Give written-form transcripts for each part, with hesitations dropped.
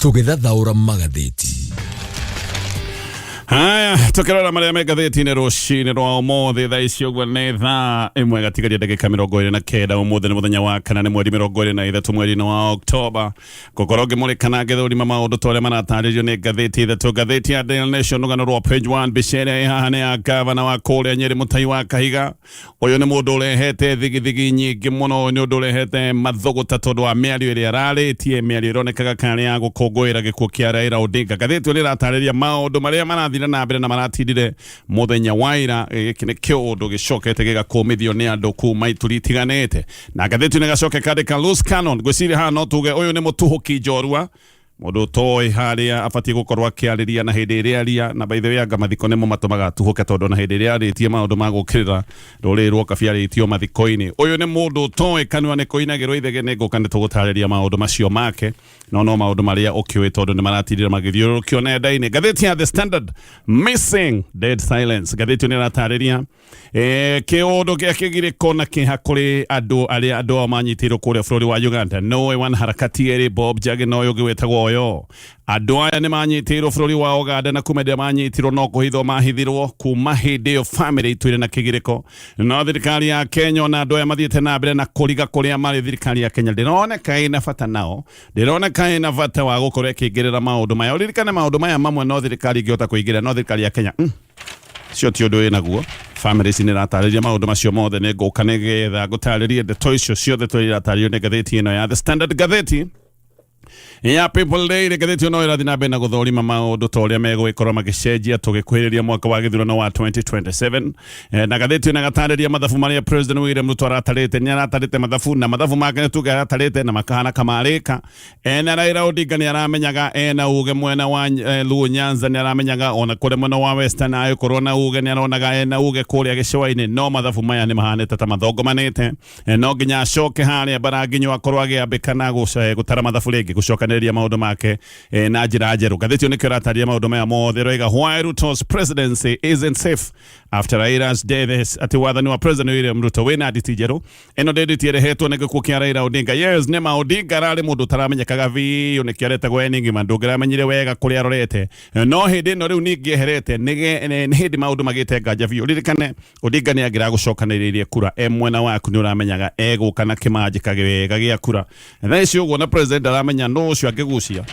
Tũgĩthathaũra magathĩti. Haya, tukirora maria me ngathĩti-inĩ rũcinĩ rwa ũmũthĩ thaa ici ũguo nĩ thaa 1 gatigaria ndagĩka 29. Ũmũthĩ nĩ mũthenya wa kana, nĩ mweri 23 mweri-inĩ wa Oktoba. Ngũkorwo ngĩmũrĩka na ngĩthũrima maũndũ ta ũrĩa maratarĩrio nĩ ngathĩti ithatũ. Ngathĩti ya Daily Nation, rũgano rwa page 1, mbica ĩrĩa ĩ haha nĩ ya gavana wa kũrĩa Nyĩrĩ, Mũtai wa Kahiga. Ũyũ nĩ mũndũ ũrehete thigithigi nyingĩ mũno. Ũyũ nĩ ũndũ ũrehete mathũgũta tondũ wa mĩario ĩrĩa ararĩtie, mĩario ĩronekaga karĩ ya gũkũngũĩra gĩkuũ kĩa Raila Odinga. Ngathĩti ĩyo nĩ ĩratarĩria maũndũ marĩa marathire na mbere na maratindire mũthenya wa ira. Gĩkĩ nĩ kĩũndũ gĩcokete gĩgakũmithio nĩ andũ kuma ituri itiganĩte. Na ngathĩti ĩno ĩgacoka ĩkandĩka loose cannon. Ngwĩciria haha no tuge ũyũ nĩ mũtuhũki njorua, mũndũ ũtoĩ harĩa abatiĩ gũkorwo akĩarĩria na hĩndĩ ĩrĩa aria. Na by the way, anga mathiko nĩmo matũmaga atuhũke, tondũ na hĩndĩ ĩrĩa arĩtie maũndũ ma gũkĩrĩra rũrĩrĩ rwa Kabi arĩtio mathiko-inĩ. Ũyũ nĩ mũndũ ũtoĩ kanua nĩ kũinagĩrwo ithege. Nĩ ngũka nĩ tũgũtarĩria maũndũ macio make, no maũndũ marĩa ũkĩũĩ tondũ nĩ maratindĩra magĩthiũrũrũkio nenda-inĩ. Ngathĩti ya The Standard, missing dead silence. Ngathĩti ĩyo nĩ ĩratarĩria kĩũndũ gĩa kĩgirĩko na kĩeha kũrĩ andũ arĩa andũ ao manyitĩirwo kũrĩa bũrũri wa Uganda. Noĩ wanaharakati erĩ, Bob Njagi na ũyũ ũngĩ wĩtagwo Oyo. Andũ aya nĩ manyitĩirwo bũrũri wa Uganda, na kuma hĩndĩ ĩrĩa manyitirwo no kũhithwo mahithirwo. Kuma hĩndĩ ĩyo famĩlĩ itũire na kĩgirĩko. No thirikari ya Kenya, ona andũ aya mathiĩte na mbere na kũriga kũrĩa marĩ, thirikari ya Kenya ndĩroneka ĩna bata nao, ndĩroneka ĩna bata wa gũkorwo ĩkĩingĩrĩra maũndũ maya. Ũririkane maũndũ maya mamwe no thirikari ĩngĩhota kũingĩrĩra, no thirikari ya Kenya cio ti ũndũ wĩnaguo. Famĩlĩ ici nĩ iratarĩria maũndũ macio mothe. Nĩ ngũka nĩgetha ngũtarĩrie ndeto icio ciothe tũrĩa iratarĩrio nĩ ngathĩti ĩno ya The Standard. Ngathĩti ya People Daily, ngathĩti ĩno no ĩrathiĩ na mbere na gũthũrima maũndũ ta ũrĩa megũgĩkorwo magĩcenjia tũgĩkuhĩrĩria mwaka wa gĩthurano wa 2027. Na ngathĩti ĩno ĩgatarĩria mathabu marĩa President William Ruto aratarĩte. Nĩ aratarĩte mathabu, na mathabu make nĩ tuge aratarĩte na makahana kamarĩka. Ena Raila Odinga nĩ aramenyaga ena uge mwena wa Luo Nyanza, nĩ aramenyaga ona kũrĩa mwena wa Western agĩkorwo na uge, nĩ aronaga ena uge kũrĩa gĩcũa-inĩ, no mathabu maya nĩ mahanĩte ta mathongomanĩte. No nginya acoke harĩa Mbaranginyo akorwo agĩambĩka na gũtara mathabu rĩngĩ, gũcokanĩrĩria maũndũ make na njĩra njerũ. Ngathĩti ĩyo nĩkĩo ĩratarĩria maũndũ maya mothe. Ĩroiga why Ruto's presidency isn't safe after Raila's death, atĩ wathani wa President William Ruto wĩna nditi njerũ. Ĩno ndĩndĩti ĩrehetwo nĩ gĩkuũ kĩa Raila Odinga. Yes, nĩ ma Odinga ararĩ mũndũ ũtaramenyekaga biũ, nĩkĩo aretagwo Enigma, ndũngĩramenyire wega kũrĩa arorete. No hĩndĩ ĩno rĩu ningĩ eherete nĩ hĩndĩ maũndũ magĩte nganja biũ. Ririkane Odinga nĩ angĩragũcokanĩrĩirie kura e mwena waku, nĩ ũramenyaga egũka na kĩmanjĩka wega gĩa kura. Thaa ici ũguo na president aramenya nũ ũcio angĩgucia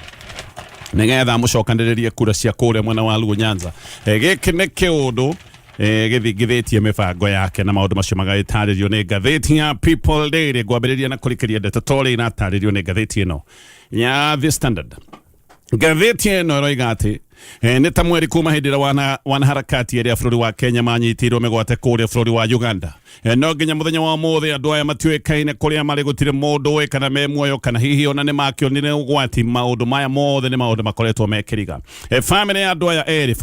nĩgetha amũcokanĩrĩrie kura cia kũrĩa mwena wa Luo Nyanza. Gĩkĩ nĩ kĩũndũ gĩthingithĩtie mĩbango yake, na maũndũ macio magagĩtarĩrio nĩ ngathĩti ya People Daily. Ngwambĩrĩria na kũrĩkĩria ndeto ta ũrĩa iratarĩrio nĩ ngathĩti ĩno ya The Standard. Ngathĩti ĩno ĩroiga atĩ nĩ ta mweri kuma hĩndĩ ĩrĩa wanaharakati erĩ a bũrũri wa Kenya manyitĩirwo mĩgwate kũrĩa bũrũri wa Uganda. No nginya mũthenya wa ũmũthĩ andũ aya matiũĩkaine kũrĩa marĩ, gũtirĩ mũndũ ũĩ kana me muoyo kana hihi ona nĩ makĩonire ũgwati. Maũndũ maya mothe nĩ maũndũ makoretwo mekĩriga. Famĩlĩ ya andũ aya erĩ,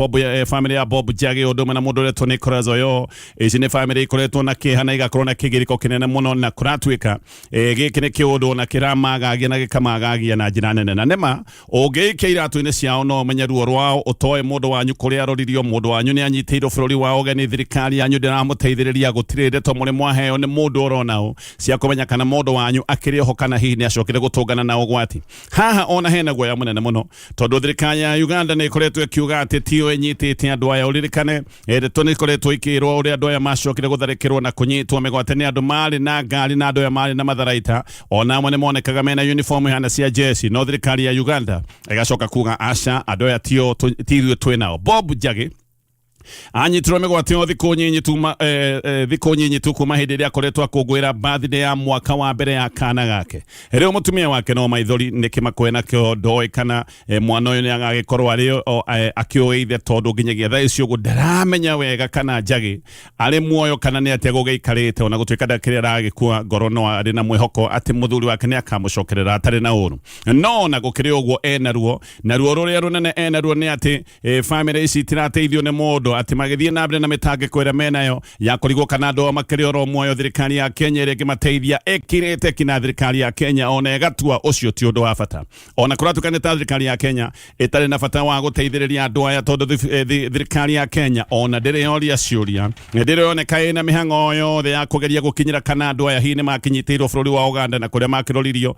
famĩlĩ ya Bob Njagi ũndũ ũmwe na mũndũ ũretwo Nicholas Oyo, ici nĩ famĩlĩ ikoretwo na kĩeha na igakorwo na kĩgirĩko kĩnene mũno, na kũratuĩka gĩkĩ nĩ kĩũndũ ona kĩramagagia na gĩkamagagia na njĩra nene. Na nĩma ũngĩikia iratũ-inĩ ciao no ũmenye ruo rwao, ũtoĩ mũndũ wanyu kũrĩa aroririo, mũndũ wanyu nĩ anyitĩirwo bũrũri wa ũgeni, thirikari yanyu ndĩramũteithĩrĩria, gũtirĩ ndeto mũrĩ mwaheo nĩ mũndũ oronao cia kũmenya kana mũndũ wanyu akĩrĩ oho kana hihi nĩ acokire gũtũngana na ũgwati. Haha ona hena guoya mũnene mũno tondũ thirikari ya Uganda nĩ ĩkoretwo ĩkiuga atĩ tiyo ĩnyitĩte andũ aya. Ũririkane ndeto nĩ ikoretwo ikĩrwo ũrĩa andũ aya macokire gũtharĩkĩrwo na kũnyitwo mĩgwate nĩ andũ marĩ na ngari, na andũ aya marĩ na matharaita, ona amwe nĩ monekaga mena uniform ihana cia jeshi, no thirikari ya Uganda ĩgacoka kuga aca, andũ aya tio ti ithuĩ twĩ nao. Bob Njagi anyitirwo mĩgwate o thikũ nyinyi tuma thikũ nyinyi tu kuma hĩndĩ ĩrĩa akoretwo akũngũĩra birthday ya mwaka wa mbere ya kana gake. Rĩu mũtumia wake no maithori nĩ kĩmako enakĩo, ndoĩ kana mwana ũyũ nĩ agagĩkorwo arĩ akĩũĩ ithe, tondũ nginyagia thaa ici ũguo ndaramenya wega kana Njagi arĩ muoyo kana nĩ atĩa gũgĩikarĩte. Ona gũtuĩka ndakĩrĩ aragĩkua ngoro, no arĩ na mwĩhoko atĩ mũthuri wake nĩ akamũcokerera atarĩ na ũru. No ona gũkĩrĩ ũguo ena ruo, na ruo rũrĩa rũnene ena ruo nĩ atĩ famĩlĩ ici itirateithio nĩ mũndũ. Atĩ magĩthiĩ na mbere na mĩtangĩko ĩrĩa menayo ya kũrigwo kana andũ ao makĩrĩ oro muoyo, thirikari ya Kenya ĩrĩa ĩngĩmateithia ĩkirĩte kina. Thirikari ya Kenya ona ĩgatua ũcio ti ũndũ wa bata, ona kũratuĩka nĩ ta thirikari ya Kenya ĩtarĩ na bata wa gũteithĩrĩria andũ aya, tondũ thirikari ya Kenya ona ndĩrĩ yoria ciũria, ndĩrĩ yoneka ĩna mĩhang'o yothe ya kũgeria gũkinyĩra kana andũ aya hihi nĩ makinyitĩirwo bũrũri wa Uganda na kũrĩa makĩroririo.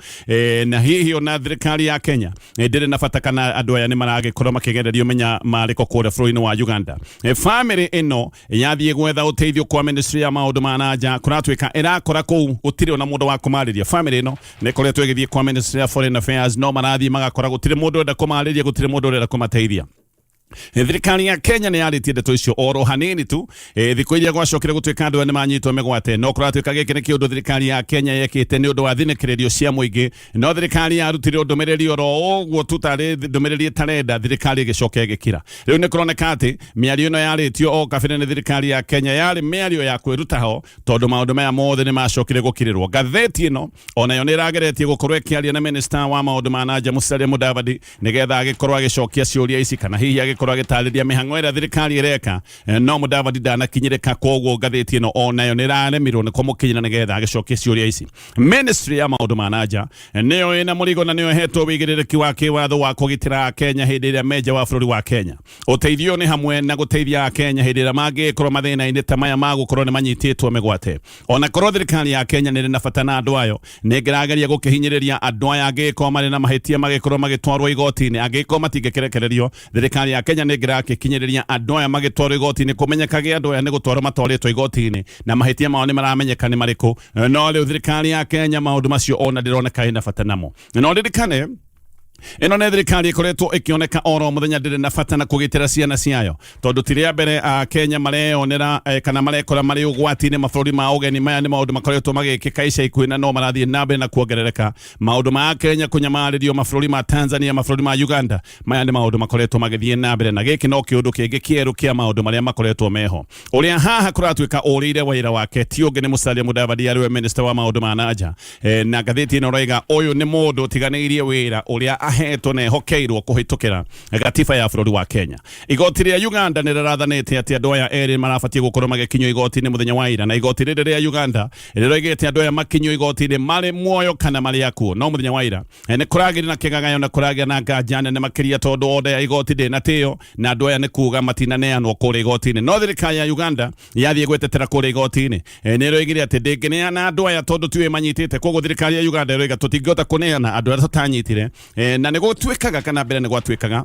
Na hihi ona thirikari ya Kenya ndĩrĩ na bata kana andũ aya nĩ maragĩkorwo makĩgererio menya marĩko kũrĩa bũrũri-inĩ wa Uganda. Family ĩno yathiĩ gwetha ũteithio kwa ministry ya maũndũ ma na nja, kũratuĩka ĩrakora kũu gũtirĩ ona mũndũ wa kũmarĩria. Family ĩno nĩ ĩkoretwo ĩgĩthiĩ kwa ministry ya foreign affairs, no marathiĩ magakora gũtirĩ mũndũ ũrenda kũmarĩria, gũtirĩ mũndũ ũrenda kũmateithia. Thirikari ya Kenya nĩ yarĩtie ndeto icio oro hanini tu thikũ iria gwacokire gũtuĩka andũ aya nĩ manyitwo mĩgwate. No kũratuĩka gĩkĩ nĩ kĩũndũ thirikari ya Kenya yekĩte nĩ ũndũ wa thinĩkĩrĩrio cia mũingĩ, no thirikari yarutire ndũmĩrĩri oro ũguo tu tarĩ ndũmĩrĩri ĩtarenda, thirikari ĩgĩcoka ĩgĩkira. Rĩu nĩ kũroneka atĩ mĩario ĩno yarĩtio o kabere nĩ thirikari ya Kenya yarĩ mĩario ya kwĩruta ho, tondũ maũndũ maya mothe nĩ macokire gũkirĩrwo. Ngathĩti ĩno onayo nĩ ĩrageretie gũkorwo ĩkĩaria na minister wa maũndũ ma na nja Musalia Mudavadi, nĩgetha agĩkorwo agĩcokia ciũria ici kana hihi agĩkorwo agĩtarĩria mĩhang'o ĩrĩa thirikari ĩreka. No Mudavadi ndanakinyĩrĩka, koguo ngathĩti ĩno onayo nĩ ĩraremirwo nĩ kũmũkinyĩra nĩgetha agĩcokie ciũria ici. Ministry ya maũndũ ma na nja nĩyo ĩna mũrigo na nĩyo ĩhetwo wĩigĩrĩrĩki wa kĩwatho wa kũgitĩra Akenya hĩndĩ ĩrĩa me nja wa bũrũri wa Kenya. Ũteithio nĩ hamwe na gũteithia Akenya hĩndĩ ĩrĩa mangĩkorwo mathĩna-inĩ ta maya ma gũkorwo nĩ manyitĩtwo mĩgwate. Ona korwo thirikari ya Kenya nĩ ĩrĩ na bata na andũ ayo, nĩ ĩngĩrageria gũkĩhinyĩrĩria andũ aya angĩgĩkorwo marĩ na mahĩtia magĩkorwo magĩtwarwo igoti-inĩ. Angĩgĩkorwo matingĩkĩrekererio, thirikari ya Kenya nĩ ĩngĩrakĩkinyĩrĩria andũ aya magĩtwarwo igoti-inĩ, kũmenyekage andũ aya nĩ gũtwarwo matwarĩtwo igoti-inĩ na mahĩtia mao nĩ maramenyeka nĩ marĩkũ. No rĩu thirikari ya Kenya maũndũ macio ona ndĩroneka ĩna bata namo. No ririkane ĩno nĩ thirikari ĩkoretwo ĩkĩoneka oro mũthenya ndĩrĩ na bata na kũgitĩra ciana ciayo, tondũ ti rĩa mbere a Kenya mareyonera kana marekora marĩ ũgwati-inĩ mabũrũri ma ũgeni. Maya nĩ maũndũ makoretwo magĩkĩka ica ikuhĩ na no marathiĩ na mbere na kuongerereka, maũndũ ma Kenya kũnyamarĩrio mabũrũri ma Tanzania, mabũrũri ma Uganda. Maya nĩ maũndũ makoretwo magĩthiĩ na mbere, na gĩkĩ no kĩũndũ kĩngĩ kĩerũ kĩa maũndũ marĩa makoretwo meho. Ũrĩa haha kũratuĩka ũrĩire wĩra wake ti ũngĩ nĩ Musalia Mudavadi, arĩwe minister wa maũndũ ma na nja. Na ngathĩti ĩno ĩroiga ũyũ nĩ mũndũ ũtiganĩirie wĩra ũrĩa ahetwo na ehokeirwo kũhĩtũkĩra gatiba ya bũrũri wa Kenya. Igoti rĩa Uganda nĩ rĩrathanĩte atĩ andũ aya erĩ marabatiĩ gũkorwo magĩkinyio igoti-inĩ mũthenya wa ira, na igoti rĩrĩ rĩa Uganda rĩroigĩte andũ aya makinyio igoti-inĩ marĩ muoyo kana marĩ akuũ. No mũthenya wa ira nĩ kũragĩire na kĩgagayo na kũragĩa na nganja nene makĩria, tondũ order ya igoti ndĩnatĩo na andũ aya nĩ kuga matinaneanwo kũrĩa igoti-inĩ. No thirikari ya Uganda yathiĩ gwetetera kũrĩa igoti-inĩ, nĩ ĩroigire atĩ ndĩngĩneana andũ aya tondũ tiwe manyitĩte. Koguo thirikari ya Uganda ĩroiga tũtingĩhota kũneana andũ arĩa tũtanyitire. Na nĩ gũtuĩkaga kana mbere nĩ gwatuĩkaga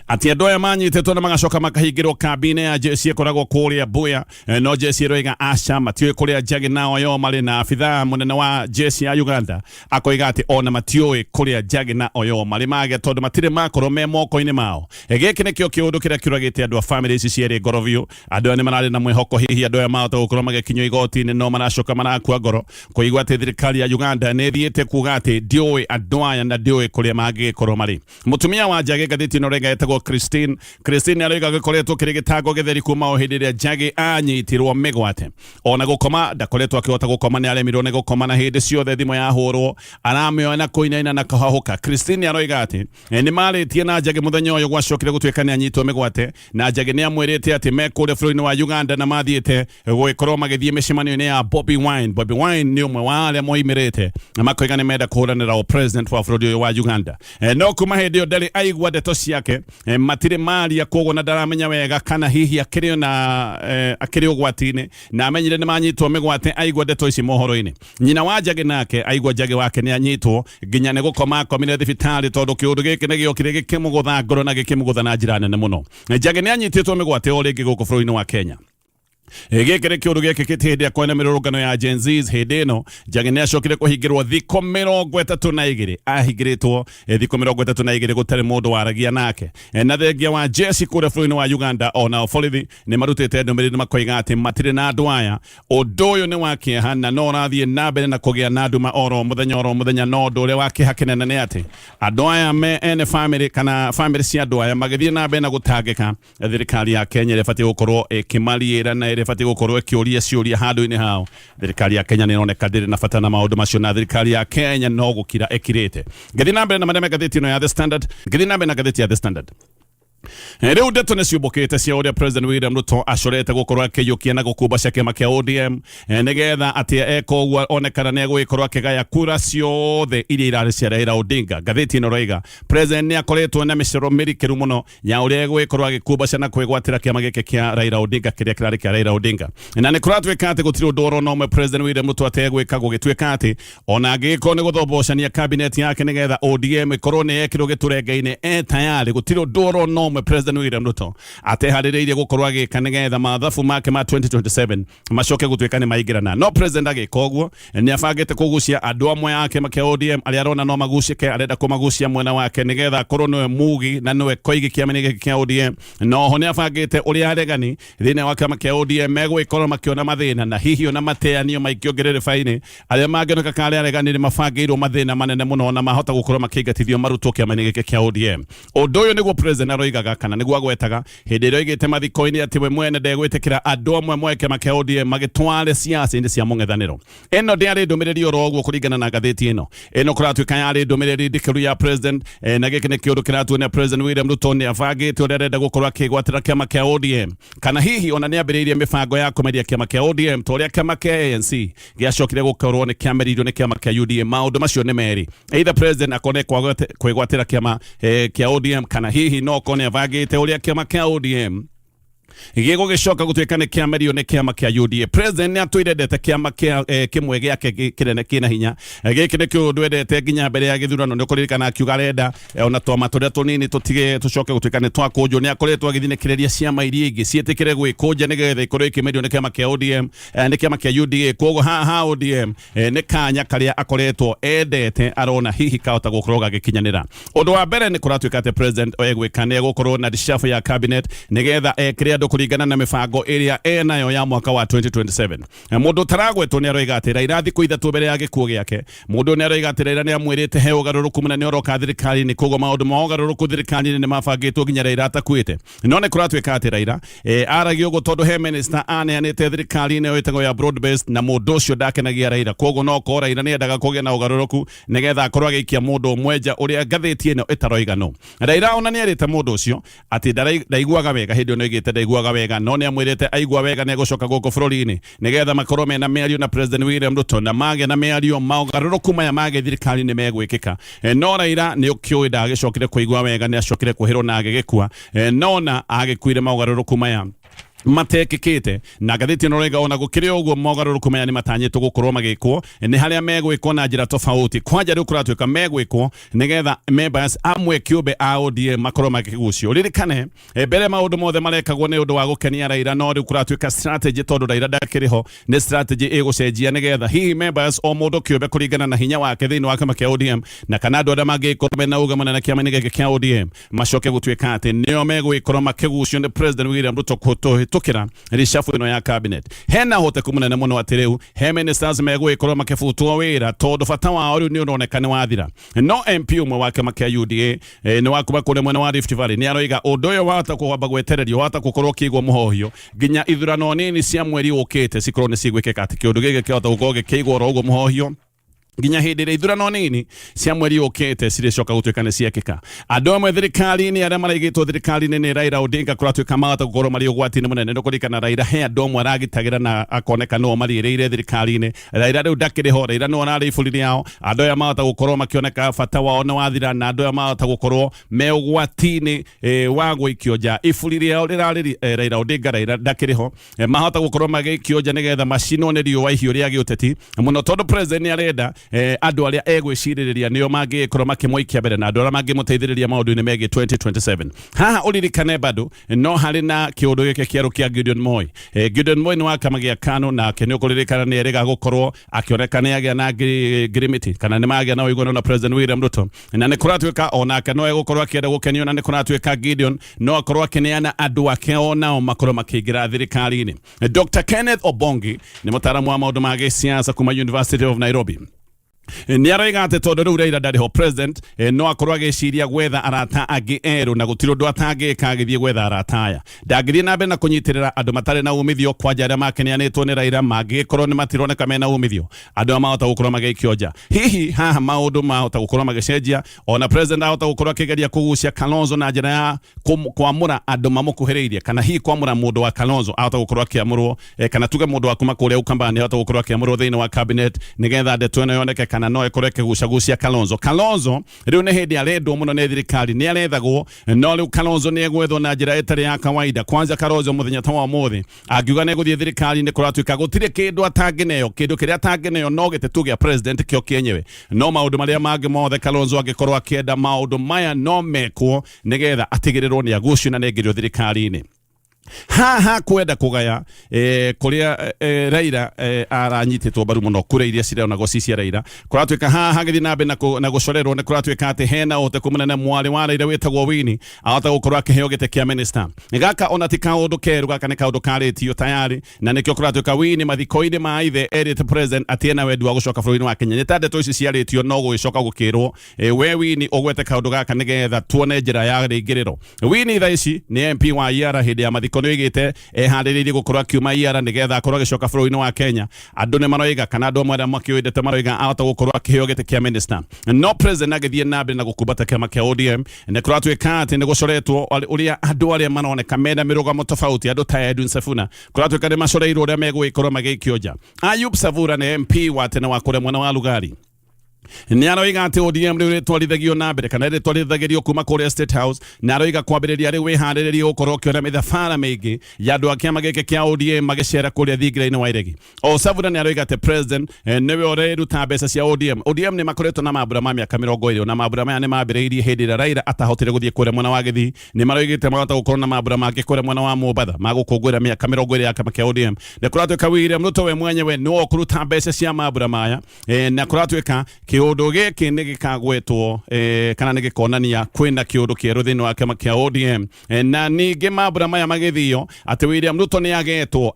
atĩ andũ aya manyitĩtwo na magacoka makahingĩrwo kambi-inĩ ya jeshi ĩkoragwo kũrĩa Buya. No jeshi ĩroiga aca, matiũĩ kũrĩa Njagi na Oyo marĩ, na abithaa mũnene wa jeshi ya Uganda akoiga atĩ ona matiũĩ kũrĩa Njagi na Oyo marĩ mage, tondũ matirĩ makorwo me moko-inĩ mao. Gĩkĩ nĩkĩo kĩũndũ kĩrĩa kĩũragĩte andũ a famĩlĩ ici cierĩ ngoro biũ. Andũ aya nĩ mararĩ na mwĩhoko hihi andũ aya mahota gũkorwo magĩkinyio igoti-inĩ, no maracoka marakua ngoro kũigua atĩ thirikari ya Uganda nĩ ĩthiĩte kuga atĩ ndiũĩ andũ aya na ndiũĩ kũrĩa mangĩgĩkorwo marĩ. Mũtumia wa Njagi, ngathĩti ĩno rĩnga etagwo Christine. Christine arauga gĩkoretwo kĩrĩ gĩtango gĩtheri kuma o hĩndĩ ĩrĩa Njagi anyitirwo mĩgwate. Ona gũkoma ndakoretwo akĩhota gũkoma, nĩ aremirwo nĩ gũkoma, na hĩndĩ ciothe thimũ yahũrwo aramĩoya na kũinaina na kũhahũka. Christine aroiga atĩ nĩ marĩtie na Njagi mũthenya ũyũ gwacokire gũtuĩka nĩ anyitwo mĩgwate, na Njagi nĩ amwĩrĩte atĩ me kũrĩa bũrũri-inĩ wa Uganda na mathiĩte gũgĩkorwo magĩthiĩ mĩcemanio-inĩ ya Bobi Wine. Bobi Wine nĩ ũmwe wa arĩa moimĩrĩte na makoiga nĩ menda kũhũranĩra o president wa bũrũri ũyũ wa Uganda. No kuma hĩndĩ ĩyo ndarĩ aigua ndeto ciake, matirĩ maria, koguo na ndaramenya wega kana hihi akĩrĩ na akĩrĩ ũgwati-inĩ, na amenyire nĩ manyitwo mĩgwate aigua ndeto ici mohoro-inĩ. Nyina wa Njagi nake aigua Njagi wake nĩ anyitwo, nginya nĩ gũkoma akomire thibitarĩ, tondũ kĩũndũ gĩkĩ nĩ gĩokire gĩkĩmũgũtha ngoro na gĩkĩmũgũtha na njĩra nene mũno. Njagi nĩ anyitĩtwo mĩgwate o rĩngĩ gũkũ bũrũri-inĩ wa Kenya. Gĩkĩ nĩ kĩũndũ gĩkĩkĩte hĩndĩ ya kwena mĩrũrũngano ya Gen Zs. Hĩndĩ ĩno Njagi nĩ acokire kũhingĩrwo thikũ 32, ahingĩrĩtwo thikũ 32 gũtarĩ mũndũ waragia nake. Na thengia wa jeshi kũrĩa bũrũri-inĩ wa Uganda, onao borithi nĩ marutĩte ndũmĩrĩri makoiga atĩ matirĩ na andũ aya. Ũndũ ũyũ nĩ wa kĩeha na no ũrathiĩ na mbere na kũgĩa na nduma oro mũthenya oro mũthenya. No ũndũ ũrĩa wa kĩeha kĩnene nĩ atĩ andũ aya me ene family kana family cia andũ aya magĩthiĩ na mbere na gũtangĩka, thirikari ya Kenya ĩrĩa ĩbatiĩ gũkorwo ĩkĩmariĩra na ĩrĩa ĩbatiĩ gũkorwo ĩkĩũria ciũria handũ-inĩ hao, thirikari ya Kenya nĩ ĩroneka ndĩrĩ na bata na maũndũ macio, na thirikari ya Kenya no gũkira ĩkirĩte. Ngĩthiĩ na mbere na marĩa me ngathĩti ĩno ya The Standard, ngĩthiĩ na mbere na ngathĩti ya The Standard. Rĩu ndeto nĩ ciũmbũkĩte cia ũrĩa President William Ruto acorete gũkorwo akĩiyũkia na gũkumbacia kĩama kĩa ODM, nĩgetha atĩ eka ũguo onekana nĩ egũgĩkorwo akĩgaya kura ciothe iria irarĩ cia Raila Odinga. Ngathĩti ĩno ĩroiga President nĩ akoretwo na mĩcoro mĩrikĩru mũno ya ũrĩa egũgĩkorwo agĩkumbacia na kwĩgwatĩra kĩama gĩkĩ kĩa Raila Odinga kĩrĩa kĩrarĩ kĩa Raila Odinga, na nĩ kũratuĩka atĩ gũtirĩ ũndũ oro na ũmwe President William Ruto ategwĩka gũgĩtuĩka atĩ ona angĩgĩkorwo nĩ gũthombocania cabinet yake nĩgetha ODM ĩkorwo nĩ yekĩrwo gĩtũrenge-inĩ, e tayarĩ. Gũtirĩ ũndũ oro na ũmwe President William Ruto ateharĩrĩirie gũkorwo agĩka nĩgetha mathabu make ma 2027 macoke gũtuĩka nĩ maingĩrana. No president agĩka ũguo nĩ abangĩte kũgucia andũ amwe a kĩama kĩa ODM arĩa arona no magucĩke, arenda kũmagucia mwena wake nĩgetha akorwo nĩwe mugi na nĩwe koigi kĩama-inĩ gĩkĩ kĩa ODM. Na oho nĩ abangĩte ũrĩa aregani thĩinĩ wa kĩama kĩa ODM megũgĩkorwo makĩona mathĩna na hihi ona mateanio maingĩ ongerere bainĩ arĩa mangĩoneka karĩa aregani nĩ mabangĩirwo mathĩna manene mũno na mahota gũkorwo makĩingatithio marutwo kĩama-inĩ gĩkĩ kĩa ODM. Ũndũ ũyũ nĩguo president aroigaga kana nĩguo agwetaga hĩndĩ ĩrĩa oigĩte mathiko-inĩ atĩ we mwene ndegwĩtĩkĩra andũ amwe moe kĩama kĩa ODM magĩtware ciaca-inĩ cia mũng'ethanĩro. Ĩno ndĩarĩ ndũmĩrĩri oro ũguo kũringana na ngathĩti ĩno. Ĩno kũratuĩka yarĩ ndũmĩrĩri ndikĩru ya president, na gĩkĩ nĩ kĩũndũ kĩratuonia President William Ruto nĩ abangĩte ũrĩa arenda gũkorwo akĩgwatĩra kĩama kĩa ODM, kana hihi ona nĩ ambĩrĩirie mĩbango ya kũmeria kĩama kĩa ODM ta ũrĩa kĩama kĩa ANC gĩacokire gũkorwo nĩ kĩameririo nĩ kĩama kĩa UDA. Maũndũ macio nĩ merĩ, either president akone kwĩgwatĩra kĩama kĩa ODM, kana hihi no korwo nĩ abangĩte ũrĩa kĩama kĩa ODM gĩgũgĩcoka gũtuĩka nĩ kĩamerio nĩ kĩama kĩa UDA. President nĩ atũire endete kĩama kĩa kĩmwe gĩake kĩnene kĩna hinya. Gĩkĩ nĩ kĩũndũ endete nginya mbere ya gĩthurano nĩ ũkũririkana akiuga arenda ona twama tũrĩa tũnini tũtige tũcoke gũtuĩka nĩ twakũnjwo. Nĩ akoretwo agĩthinĩkĩrĩria ciama iria ingĩ ciĩtĩkĩre gwĩkũnja nĩgetha ikorwo ikĩmerio nĩ kĩama kĩa ODM, nĩ kĩama kĩa UDA. Koguo haha ODM nĩ kanya karĩa akoretwo endete arona hihi kahota gũkorwo gagĩkinyanĩra. Ũndũ wa mbere nĩ kũratuĩka atĩ president egwĩka nĩ egũkorwo na reshuffle ya cabinet nĩgetha ekĩre andũ kũringana na mĩbango ĩrĩa enayo ya mwaka wa 2027. Mũndũ ũtaragwetwo nĩ aroiga atĩ Raila thikũ 3 mbere ya gĩkuũ gĩake, mũndũ nĩ aroiga atĩ Raila nĩ amwĩrĩte he ũgarũrũku mũnene ũroka thirikari-inĩ, koguo maũndũ ma ũgarũrũku thirikari-inĩ nĩ mabangĩtwo nginya Raila atakuĩte. No nĩ kũratuĩka atĩ Raila aragia ũguo tondũ he minister aneanĩte thirikari-inĩ ĩyo ĩtagwo ya broad based, na mũndũ ũcio ndakenagia Raila. Koguo no korwo Raila nĩ endaga kũgĩa na ũgarũrũku nĩgetha akorwo agĩikia mũndũ ũmwe nja ũrĩa ngathĩti ĩno ĩtaroiga no Raila ona nĩ erĩte mũndũ ũcio atĩ ndaiguaga wega hĩndĩ ĩyo nĩoigĩte ndaiguaga wega, no nĩ amwĩrĩte aigua wega nĩ egũcoka gũkũ bũrũri-inĩ nĩgetha makorwo mena mĩario na President William Ruto, na magĩa na mĩario maũgarũrũku maya ma gĩthirikari nĩ megwĩkĩka. No Raila nĩ ũkĩũĩ ndagĩcokire kũigua wega, nĩ acokire kwĩhĩrwo na agĩgĩkua, nona agĩkuire maũgarũrũku maya matekĩkĩte. Na ngathĩti ĩno ĩroiga ona gũkĩrĩ ũguo mogarũrũku maya nĩ matanyĩtwo gũkorwo magĩkwo, nĩ harĩa megwĩkwo na njĩra tofauti. Kwanja rĩu kũratuĩka megwĩkwo nĩgetha members amwe kĩũmbe a ODM makorwo makĩgucio. Ririkane mbere maũndũ mothe marekagwo nĩ ũndũ wa gũkenia Raila, no rĩu kũratuĩka strategy tondũ Raila ndakĩrĩ ho, nĩ strategy ĩgũcenjia nĩgetha hihi members o mũndũ kĩũmbe kũringana na hinya wake thĩinĩ wa kĩama kĩa ODM na kana andũ arĩa mangĩkorwo mena uge mũnene kĩama-inĩ gĩkĩ kĩa ODM macoke gũtuĩka atĩ nĩo megũgĩkorwo makĩgucio nĩ President William Ruto kũhĩtũkĩra reshuffle ĩno ya cabinet. Hena ũhoteku mũnene mũno atĩ rĩu he ministers megũgĩkorwo makĩbutwo wĩra tondũ bata wao rĩu nĩ ũroneka nĩ wathira. No MP ũmwe wa kĩama kĩa UDA, nĩ wa kuma kũrĩa mwena wa Rift Valley, nĩ aroiga ũndũ ũyũ wahota kwamba gwetererio, wahota gũkorwo ũkĩigwo mũhohio nginya ithurano nini cia mweri ũkĩte cikorwo nĩ cigwĩkĩka, atĩ kĩũndũ gĩkĩ kĩhota gũkorwo gĩkĩigwo oro ũguo mũhohio nginya hĩndĩ ĩrĩa ithurano nini cia mweri ũkĩte cirĩcoka gũtuĩka nĩ ciekĩka. Andũ amwe thirikari-inĩ arĩa maraigĩtwo thirikari-inĩ nĩ Raila Odinga kũratuĩka mahota gũkorwo marĩ ũgwati-inĩ mũnene. Nĩ kũririkana Raila he andũ amwe aragitagĩra na akoneka nĩo mariĩrĩire thirikari-inĩ. Raila rĩu ndakĩrĩ ho, Raila nĩwe ũrarĩ iburi rĩao. Andũ aya mahota gũkorwo makĩoneka bata wao nĩ wathira, na andũ aya mahota gũkorwo me ũgwati-inĩ wa gũikio nja. Iburi rĩao rĩrarĩ Raila Odinga, Raila ndakĩrĩ ho. Mahota gũkorwo magĩikio nja nĩgetha macinwo nĩ riũa ihiũ rĩa gĩũteti mũno tondũ president nĩ arenda andũ arĩa egwĩcirĩrĩria nĩo mangĩkorwo makĩmũikia mbere na andũ arĩa mangĩmũteithĩrĩria maũndũ-inĩ megiĩ 2027. Haha ũririkane bado no harĩ na kĩũndũ gĩkĩ kĩerũ kĩa Gideon Moi. Gideon Moi nĩ wa kĩama gĩa KANU, nake nĩ ũkũririkana nĩ erĩga gũkorwo akĩoneka nĩ agĩa na ngirimiti kana nĩ magĩa na ũiguano na President William Ruto, na nĩ kũratuĩka onake no egũkorwo akĩenda gũkenio, na nĩ kũratuĩka Gideon no akorwo akĩneana andũ ake onao makorwo makĩingĩra thirikari-inĩ. Dr. Kenneth Obongi nĩ mũtaaramu wa maũndũ ma gĩsiasa kuma University of Nairobi. Nĩ aroiga atĩ tondũ rĩu Raila ndarĩ ho, president no akorwo agĩciria gwetha arata angĩ erũ, na gũtirĩ ũndũ atangĩka agĩthiĩ gwetha arata aya. Ndangĩthiĩ na mbere na kũnyitĩrĩra andũ matarĩ na umithio, kwanja arĩa makeneanĩtwo nĩ Raila mangĩgĩkorwo nĩ matironeka mena umithio, andũ aya mahota gũkorwo magĩikio nja. Hihi haha maũndũ mahota gũkorwo magĩcenjia, ona president ahota gũkorwo akĩgeria kũgucia Kalonzo na njĩra ya kwamũra andũ mamũkuhĩrĩirie, kana hihi kwamũra mũndũ wa Kalonzo ahota gũkorwo akĩamũrwo, kana tuge mũndũ wa kuma kũrĩa Ukambani ahota gũkorwo akĩamũrwo thĩinĩ wa cabinet nĩgetha ndeto ĩno yoneke kana no ĩkorwo ĩkĩgucagucia Kalonzo. Kalonzo rĩu nĩ hĩndĩ arendwo mũno nĩ thirikari, nĩ arethagwo, no rĩu Kalonzo nĩ egwethwo na njĩra ĩtarĩ ya kawaida. Kwanza Kalonzo mũthenya ta wa ũmũthĩ angiuga nĩ egũthiĩ thirikari-inĩ, kũratuĩka gũtirĩ kĩndũ atangĩneo. Kĩndũ kĩrĩa atangĩneo no gĩtĩ tu gĩa president kĩo kĩenyewe, no maũndũ marĩa mangĩ mothe Kalonzo angĩkorwo akĩenda maũndũ maya no mekwo nĩgetha atigĩrĩrwo nĩ agucio na nĩ aingĩrio thirikari-inĩ. Haha kwenda kũgaya kũrĩa Raila aranyitĩtwo mbaru mũno, kura iria cironagwo ci cia Raila, kũratuĩka haha hagĩthiĩ na mbere na gũcorerwo nĩ kũratuĩka atĩ hena ũhoteku mũnene mwarĩ wa Raila wĩtagwo Winnie ahota gũkorwo akĩheo gĩtĩ kĩa minister. Gaka ona ti kaũndũ keru, gaka nĩ kaũndũ karĩtio tayari, na nĩkĩo kũratuĩka Winnie mathiko-inĩ ma ithe erĩte president atĩ ena wendi wa gũcoka bũrũri-inĩ wa Kenya. Nĩ ta ndeto ici ciarĩtio no gũgĩcoka gũkĩrwo we Winnie ũgwete kaũndũ gaka nĩgetha tuone njĩra ya rĩingĩrĩro. Winnie thaa ici nĩ MP wa Iara. Hĩndĩ ya mathiko nĩ oigĩte eharĩrĩirie gũkorwo akiuma Iara nĩgetha akorwo agĩcoka bũrũri-inĩ wa Kenya. Andũ nĩ maroiga, kana andũ amwe arĩa makĩũĩ maroiga ahota gũkorwo akĩheo gĩtĩ kĩa minister, no president agĩthiĩ na mbere na gũkumbata kĩama kĩa ODM, nĩ kũratuĩka atĩ nĩ gũcoretwo ũrĩa andũ arĩa maroneka mena mĩrũgamo tofauti, andũ ta Edwin Sifuna, kũratuĩka nĩ macoreirwo ũrĩa megũgĩkorwo magĩikio nja. Ayub Savura nĩ MP wa tene wa kũrĩa mwena wa Lugari, nĩ aroiga atĩ ODM rĩu rĩtwarithagio na mbere kana rĩtwarithagĩrio kuma kũrĩa State House, na aroiga kwambĩrĩria rĩu wĩharĩrĩrie gũkorwo ũkĩona mĩthabara mĩingĩ ya andũ a kĩama gĩkĩ kĩa ODM magĩcera kũrĩa thingira-inĩ wa iregi. O Savula nĩ aroiga atĩ president nĩwe ũreruta mbeca cia ODM. ODM nĩ makoretwo na mambura ma mĩaka 20, na mambura maya nĩ mambĩrĩirie hĩndĩ ĩrĩa Raila atahotire gũthiĩ kũrĩa mwena wa Gĩthii. Nĩ maroigĩte mahota gũkorwo na mambura mangĩ kũrĩa mwena wa Mombatha ma gũkũngũĩra mĩaka 20 ya kĩama kĩa ODM. Nĩ kũratuĩka William Ruto we mwenyewe nĩwe ũkũruta mbeca cia mambura maya, na kũratuĩka kĩũndũ gĩkĩ nĩ gĩkagwetwo, kana nĩ gĩkonania kwĩna kĩũndũ kĩerũ thĩinĩ wa kĩama kĩa ODM. Na ningĩ mambura maya magĩthio atĩ William Ruto nĩ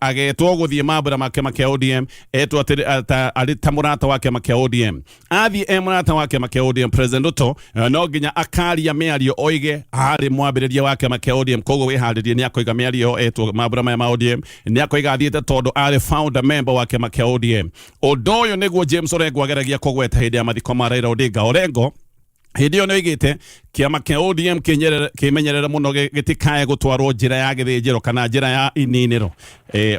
agetwo gũthiĩ mambura ma kĩama kĩa ODM, etwo arĩ ta mũrata wa kĩama kĩa ODM. Athiĩ e mũrata wa kĩama kĩa ODM, President Ruto no nginya akaria mĩario oige arĩ mwambĩrĩria wa kĩama kĩa ODM. Koguo wĩharĩrie nĩ akoiga mĩario ĩyo etwo mambura maya ma ODM, nĩ akoiga athiĩte tondũ arĩ founder member wa kĩama kĩa ODM. Ũndũ ũyũ nĩguo James Orengo ageragia kũgweta hĩndĩ ya mathiko ma Raila Odinga. Orengo hĩndĩ ĩyo nĩ oigĩte kĩama kĩa ODM kĩmenyerere mũno gĩtikae gũtwarwo njĩra ya gĩthĩnjĩro kana njĩra ya ininĩro.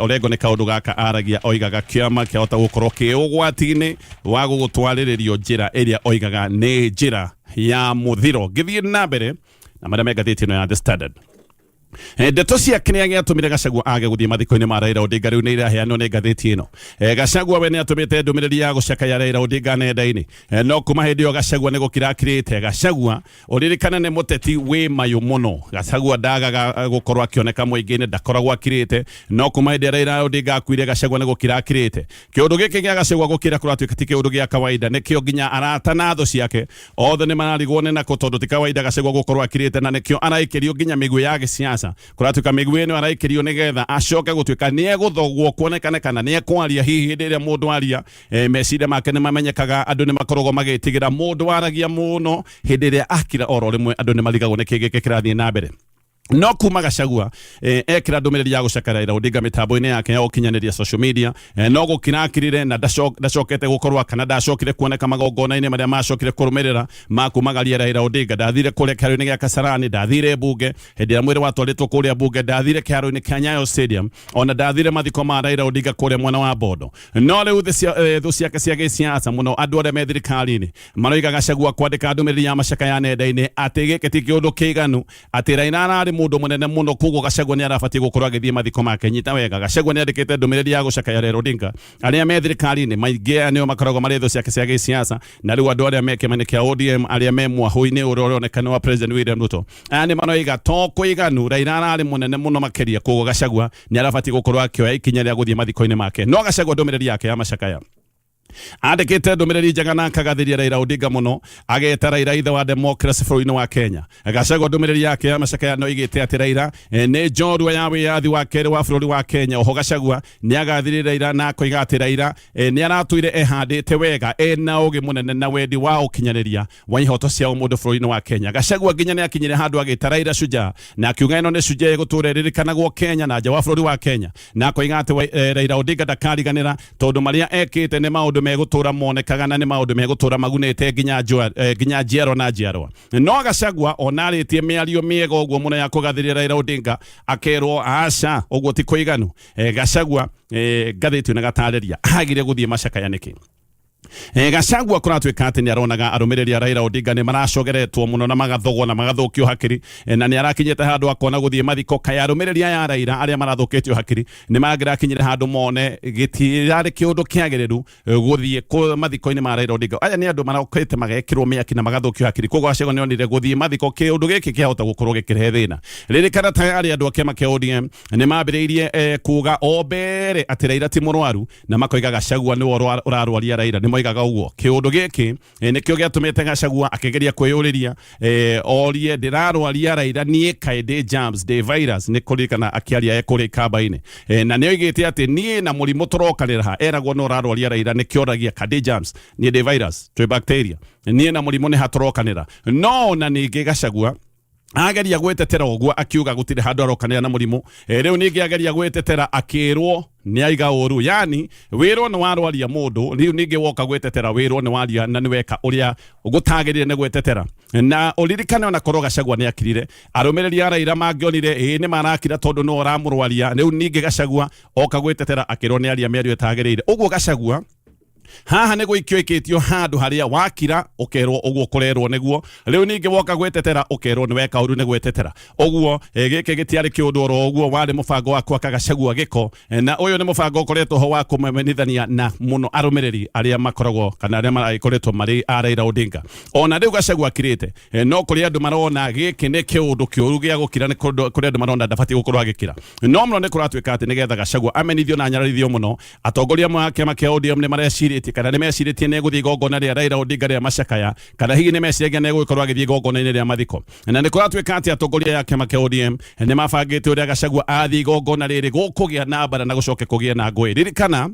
Orengo nĩ kaũndũ gaka aragia, oigaga kĩama kĩahota gũkorwo kĩ ũgwati-inĩ wa gũgũtwarĩrĩrio njĩra ĩrĩa oigaga nĩ njĩra ya mũthiro. Ngĩthiĩ na mbere na marĩa me ngathĩti ĩno ya The Standard, ndeto cia kĩrĩa gĩatũmire Gachagua age gũthiĩ mathiko-inĩ ma Raila Odinga rĩu nĩ iraheanwo nĩ ngathĩti ĩno. Gachagua we nĩ atũmĩte ndũmĩrĩri ya gũcakaya Raila Odinga nenda-inĩ, no kuma hĩndĩ ĩyo Gachagua nĩ gũkira akirĩte. Gachagua ũririkane nĩ mũteti wĩ mayũ mũno. Gachagua ndagaga gũkorwo akĩoneka mũingĩ-inĩ, ndakoragwo akirĩte, no kuma hĩndĩ ĩrĩa Raila Odinga akuire Gachagua nĩ gũkira akirĩte. Kĩũndũ gĩkĩ gĩa Gachagua gũkira kũratuĩka ti kĩũndũ gĩa kawaida, nĩkĩo nginya arata na thũ ciake othe nĩ mararigwo nĩ nakũ, tondũ ti kawaida Gachagua gũkorwo akirĩte, na nĩkĩo araikĩrio nginya mĩguĩ ya gĩsiasa. Kũratuĩka mĩguĩ ĩno araikĩrio nĩgetha acoke gũtuĩka nĩ egũthogwo kuonekane kana nĩ ekwaria. Hihi hĩndĩ ĩrĩa mũndũ aria, meciria make nĩ mamenyekaga, andũ nĩ makoragwo magĩtigĩra mũndũ waragia mũno. Hĩndĩ ĩrĩa akira oro rĩmwe, andũ nĩ marigagwo nĩ kĩ gĩkĩ kĩrathiĩ na mbere. No kuma Gachagua ekĩra ndũmĩrĩri ya gũcakara Raila Odinga mĩtambo-inĩ yake ya ũkinyanĩria, social media, no gũkira akirire na ndacokete gũkorwo kana ndacokire kuoneka magongona-inĩ marĩa macokire kũrũmĩrĩra ma kumagaria Raila Odinga. Ndathire kũrĩa kĩharo-inĩ gĩa Kasarani, ndathire mbunge hĩndĩ ĩrĩa mwĩrĩ watwarĩtwo kũrĩa mbunge, ndathire kĩharo-inĩ kĩa Nyayo Stadium, ona ndathire mathiko ma Raila Odinga kũrĩa mwena wa Bondo. No rĩu thũ ciake cia gĩsiasa mũno, andũ arĩa me thirikari-inĩ, maroiga Gachagua kwandĩka ndũmĩrĩri ya macaka ya nenda-inĩ atĩ gĩkĩ ti kĩũndũ kĩiganu, atĩ Raila ararĩ mũndũ mũnene mũno, koguo Gachagua nĩ arabatiĩ gũkorwo agĩthiĩ mathiko make. Nyita wega, Gachagua nĩ andĩkĩte ndũmĩrĩri ya gũcakaya Raila Odinga. Arĩa me thirikari-inĩ maingĩ aya nĩo makoragwo marĩ thũ ciake cia gĩsiasa, na rĩu andũ arĩa me kĩama-inĩ kĩa ODM, arĩa me mwahũ-inĩ ũrĩa ũroneka nĩ wa President William Ruto, aya nĩ maroiga to kũiganu, Raila ararĩ mũnene mũno makĩria, koguo Gachagua nĩ arabatiĩ gũkorwo akĩoya ikinya rĩa gũthiĩ mathiko-inĩ make. No Gachagua ndũmĩrĩri yake ya macakaya Andĩkĩte ndũmĩrĩri njega na akagathĩria Raila Odinga mũno, ageta Raila ithe wa democracy bũrũri-inĩ wa Kenya. Gachagua ndũmĩrĩri yake ya macakaya no igĩte atĩ Raila nĩ njorua ya wĩyathi wa kerĩ wa bũrũri wa Kenya. Oho Gachagua nĩ agathĩrĩria Raila na akoiga atĩ Raila nĩ aratũire ehandĩte wega ena ũgĩ mũnene na wendi wa ũkinyanĩria wa ihoto cia ũmũndũ bũrũri-inĩ wa Kenya. Gachagua nginya nĩ akinyire handũ agĩta Raila shujaa na akiuga ĩno nĩ shujaa ĩgũtũra ĩririkanagwo Kenya na nja wa bũrũri wa Kenya, na akoiga atĩ Raila Odinga ndakariganĩra tondũ marĩa ekĩte nĩ maũndũ megũtũra monekaga na nĩ maũndũ megũtũra magunĩte nginya njiarwa na njiarwa. No Gachagua ona arĩtie mĩario mĩega ũguo mũno ya kũgathĩrĩria Raila Odinga, akerwo aca, ũguo ti kũiganu. Gachagua ngathĩti ĩno ĩgatarĩria agire gũthiĩ macakaya nĩkĩ. Gachagua kũratuĩka atĩ nĩ aronaga arũmĩrĩri a Raila Odinga nĩ maracogeretwo mũno na magathogwo na magathũkio hakiri, na nĩ arakinyĩte handũ akona gũthiĩ mathiko kaĩ arũmĩrĩri aya a Raila arĩa marathũkĩtio hakiri nĩ mangĩrakinyire handũ mone gĩtirarĩ kĩũndũ kĩagĩrĩru gũthiĩ mathiko-inĩ ma Raila Odinga. Aya nĩ andũ marokĩte magekĩrwo mĩaki na magathũkio hakiri, koguo Gachagua nĩ onire gũthiĩ mathiko kĩũndũ gĩkĩ kĩahota gũkorwo gĩkĩrehe thĩna. Ririkana tayari andũ a kĩama kĩa ODM nĩ mambĩrĩirie kuga o mbere atĩ Raila ti mũrwaru, na makoiga Gachagua nĩwe ũrarwaria Raila. Nĩ moigaga ũguo. Kĩũndũ gĩkĩ nĩkĩo gĩatũmĩte Gachagua akĩgeria kwĩyũrĩria, orie ndĩrarwaria Raila niĩ kaĩ ndĩ germs, ndĩ virus? Nĩ kũririkana akĩaria e kũrĩa ikamba-inĩ, na nĩ oigĩte atĩ niĩ na mũrimũ tũrokanĩra ha, eragwo no ũrarwaria Raila, nĩkĩo oragia ka ndĩ germs, niĩ ndĩ virus, twĩ bacteria, niĩ na mũrimũ nĩ hatũrokanĩra. No na ningĩ Gachagua ageria gwĩtetera ũguo akiuga gũtirĩ handũ arokanĩra na mũrimũ. Rĩu ningĩ ageria gwĩtetera akĩrwo nĩ aiga ũru, yani wĩrwo nĩ warwaria mũndũ, rĩu ningĩ woka gwĩtetera wĩrwo nĩ waria na nĩ weka ũrĩa gũtagĩrĩire nĩ gwĩtetera. Na ũririkane ona korwo Gachagua nĩ akirire, arũmĩrĩri a Raila mangĩonire ĩĩ nĩ marakira tondũ nĩ ũramũrwaria. Rĩu ningĩ Gachagua oka gwĩtetera akĩrwo nĩ aria mĩario ĩtagĩrĩire. Ũguo Gachagua haha nĩ gũikio ikĩtio handũ harĩa wakira ũkerwo ũguo kũrerwo nĩguo, rĩu ningĩ woka gwĩtetera ũkerwo nĩ weka ũru nĩ gwĩtetera. Ũguo gĩkĩ gĩtiarĩ kĩũndũ oro ũguo, warĩ mũbango wa gwaka Gachagua gĩko, na ũyũ nĩ mũbango ũkoretwo ho wa kũmemenithania na mũno arũmĩrĩri arĩa makoragwo kana arĩa maragĩkoretwo marĩ a Raila Odinga. Ona rĩu Gachagua akirĩte, no kũrĩ andũ marona gĩkĩ nĩ kĩũndũ kĩũru gĩa gũkira, nĩ kũrĩ andũ marona ndabatiĩ gũkorwo agĩkira. No mũno nĩ kũratuĩka atĩ nĩgetha Gachagua amenithio na anyararithio mũno, atongoria amwe a kĩama kĩa ODM nĩ marecirĩtie kana nĩ mecirĩtie nĩ egũthiĩ igongona rĩa Raila Odinga rĩa macakaya, kana hihi nĩ meciragia nĩ egũgĩkorwo agĩthiĩ igongona-inĩ rĩa mathiko. Na nĩ kũratuĩka atĩ atongoria a kĩama kĩa ODM nĩ mabangĩte ũrĩa Gachagua athiĩ igongona rĩrĩ gũkũgĩa na mbara na gũcoke kũgĩe na ngũĩ. Ririkana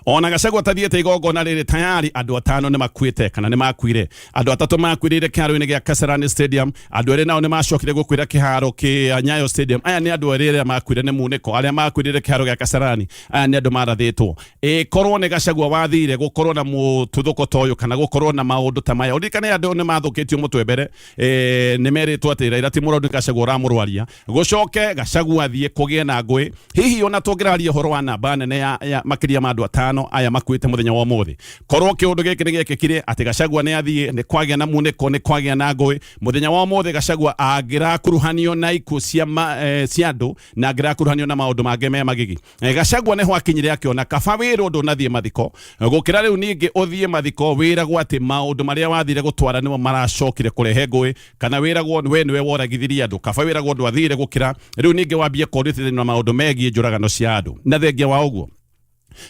ona Gachagua atathiĩte igongona rĩrĩ tayari andũ atano nĩ makuĩte kana nĩ makuire. Andũ atatũ makuĩrĩire kĩharo-inĩ gĩa Kasarani Stadium, andũ erĩ nao nĩ macokire gũkuĩra kĩharo kĩa Nyayo Stadium. Aya nĩ andũ erĩ arĩa makuire nĩ munĩko, arĩa makuĩrĩire kĩharo gĩa Kasarani aya nĩ andũ marathĩtwo. Ĩ korwo nĩ Gachagua wathire gũkorwo na mũtuthũko ta ũyũ kana gũkorwo na maũndũ ta maya. Ũririkane andũ nĩ mathũkĩtio mũtwe mbere, nĩ merĩtwo atĩ Raila ti mũrwaru, nĩ Gachagua ũramũrwaria. Gũcoke Gachagua athiĩ kũgĩe na ngũĩ. Hihi ona tũngĩraria ũhoro wa namba nene ya makĩria ma andũ atano aya makuĩte mũthenya wa ũmũthĩ, korwo kĩũndũ gĩkĩ nĩ gĩekĩkire atĩ Gachagua nĩ athiĩ, nĩ kwagĩa na munĩko, nĩ kwagĩa na ngũĩ mũthenya wa ũmũthĩ, Gachagua angĩrakuruhanio na ikuũ cia andũ na angĩrakuruhanio na maũndũ mangĩ me magigi. Gachagua nĩho akinyire akĩona kaba wĩrwo ndũnathiĩ mathiko gũkĩra rĩu ningĩ ũthiĩ mathiko wĩragwo atĩ maũndũ marĩa wathire gũtwara nĩmo maracokire kũrehe ngũĩ, kana wĩragwo we nĩwe woragithirie andũ. Kaba wĩragwo ndwathire gũkĩra rĩu ningĩ wambie kũrutithania na maũndũ megiĩ njũragano cia andũ. Na thengia wa ũguo,